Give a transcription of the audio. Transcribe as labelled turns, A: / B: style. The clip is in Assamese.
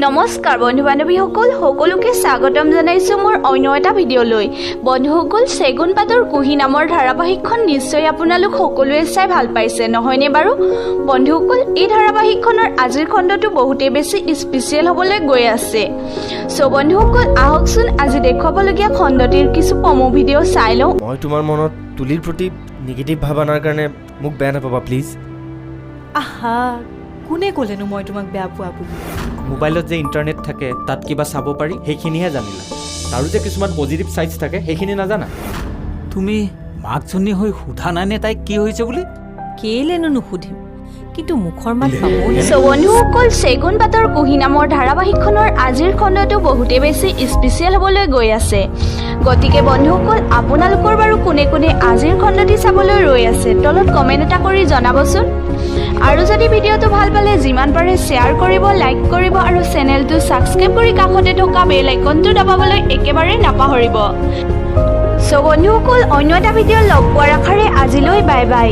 A: নমস্কাৰ বন্ধু বান্ধৱীসকল, সকলোকে স্বাগতম জনাইছোঁ মোৰ অন্য এটা ভিডিঅ'লৈ। বন্ধুসকল, চেগুন পাতৰ কুঁহি নামৰ ধাৰাবাহিকখন নিশ্চয় আপোনালোক সকলোৱে চাই ভাল পাইছে, নহয়নে বাৰু? বন্ধুসকল, এই ধাৰাবাহিকখনৰ আজিৰ খণ্ডটো বহুতেই বেছি স্পেচিয়েল হ'বলৈ গৈ আছে। চ' বন্ধুসকল, আহকচোন আজি দেখুৱাবলগীয়া খণ্ডটিৰ কিছু প্ৰমো ভিডিঅ' চাই লওঁ।
B: মই তোমাৰ মনত তুলিৰ প্ৰতি নিগেটিভ ভাৱ অনাৰ কাৰণে মোক বেয়া নাপাবা প্লিজ।
C: আহা, কোনে ক'লেনো মই তোমাক বেয়া পোৱা বুলি?
D: মোবাইলত যে ইণ্টাৰনেট থাকে, তাত কিবা চাব পাৰি, সেইখিনিহে জানিলা। তাৰো যে কিছুমান পজিটিভ ছাইডছ থাকে, সেইখিনি নাজানা।
E: তুমি মাকজনী হৈ সোধা নাইনে তাইক কি হৈছে বুলি?
F: কেলেনো নুসুধিম? কিন্তু মুখৰ মাত পাবও।
A: চ' বন্ধুসকল, চেগুন পাতৰ কুঁহি নামৰ ধাৰাবাহিকখনৰ আজিৰ খণ্ডটো বহুতেই বেছি স্পেচিয়েল হ'বলৈ গৈ আছে। গতিকে বন্ধুসকল, আপোনালোকৰ বাৰু কোনে কোনে আজিৰ খণ্ডটি চাবলৈ ৰৈ আছে, তলত কমেণ্ট এটা কৰি জনাবচোন। আৰু যদি ভিডিঅ'টো ভাল পালে যিমান পাৰে শ্বেয়াৰ কৰিব, লাইক কৰিব আৰু চেনেলটো ছাবস্ক্ৰাইব কৰি কাষতে থকা বেল আইকনটো দবাবলৈ একেবাৰে নাপাহৰিব। চ' বন্ধুসকল, অন্য এটা ভিডিঅ' লগ পোৱাৰ আশাৰে আজিলৈ বাই বাই।